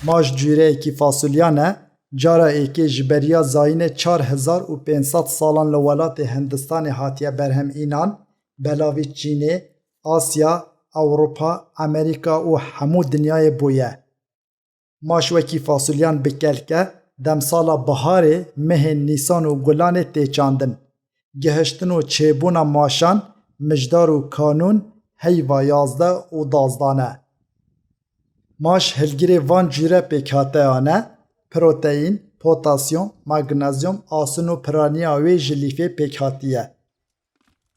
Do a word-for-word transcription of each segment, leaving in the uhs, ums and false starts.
Maş cûreyekî fasulyan e, cara êkê ji beriya zayînê çar hezar û pênc sed salan li welatê Hindistanê hatiye berhem înan, belavî Çînê, Asya, Ewropa, Amerîka û hemû dinyayê bûye. Maş wekî fasulyan bi kelk e, demsala biharê, mehên Nîsan û gulanê tê çandin. Gihiştin û çêbûna maşan, mijdar û kanûn, heyva yazdeh û dazdan e. Maş hilgirê van cûre pêkhateyan e, proteîn, potasyum, magnezyum, asin û piraniya wê ji lîfê pêk hatiye.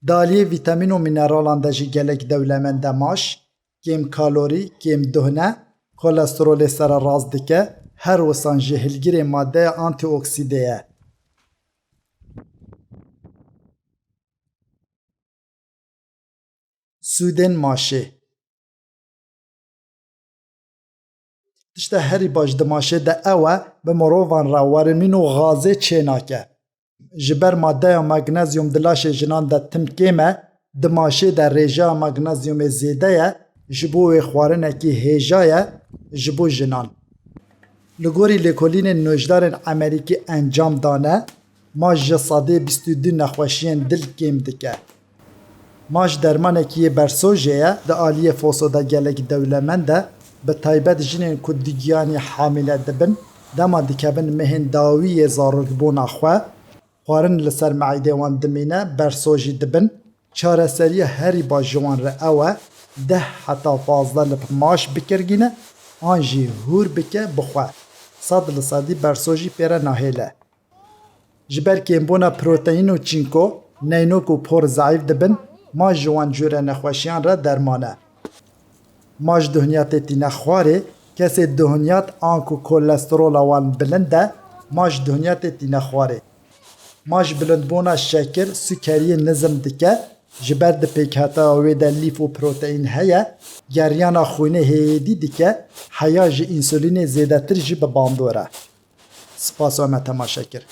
Di aliyê vîtamîn û mîneralan de jî gelek dewlemend e maş, kêm kalorî, kêm duhne, kolesterolê sererast dike, her wisan jî hilgirê madeya antîoksîdê ye. Sûdên maşê. Tişta herî baş di maşê de ew e, bi mirovan re werimîn û gazê çênake. Ji ber madeya magnezyum di laşê jinan de tim kêm e, di maşê de rêjeya magnezyumê zêde ye, ji bo wê xwarinekî hêja ye ji bo jinan. Li gorî lêkolînên nûjdarên Amerîkî encam dane, maş ji sedê bîst û du nexweşiyên dil kêm dike. Maş dermanekî yê bersojê ye, di aliyê foso de gelek dewlemend e, bi taybet jinên ku dugiyanî hamîle dibin, dema dikevin mehên dawî yê zarokbûna xwe, xwarin li ser meîdê wan dimîne, bersojî dibin. Çareseriya herî baş ji wan re ew e, deh heta pazdeh lip maş bikirgîne, an jî hûr bike bixwe. Sed li sedî bersojî pê re nahêle. Ji ber kêmbûna proteîn û çînko, neynok û por zeîf dibin, maş ji wan cûre nexweşiyan re derman e. Maş duhnyatê tîne xwarê, kesê duhnyat an ku kolesterola wan bilind e, maş duhnyatê tîne xwarê. Maş bilindbûna şekir, sukeriyê nizm dike, ji ber di pêkhateya wê de lîf û proteîn heye, geriyana xwînê hêdî dike, heya ji însulînê zêdetir jî bi bandor e. Spas we me temaşe kir.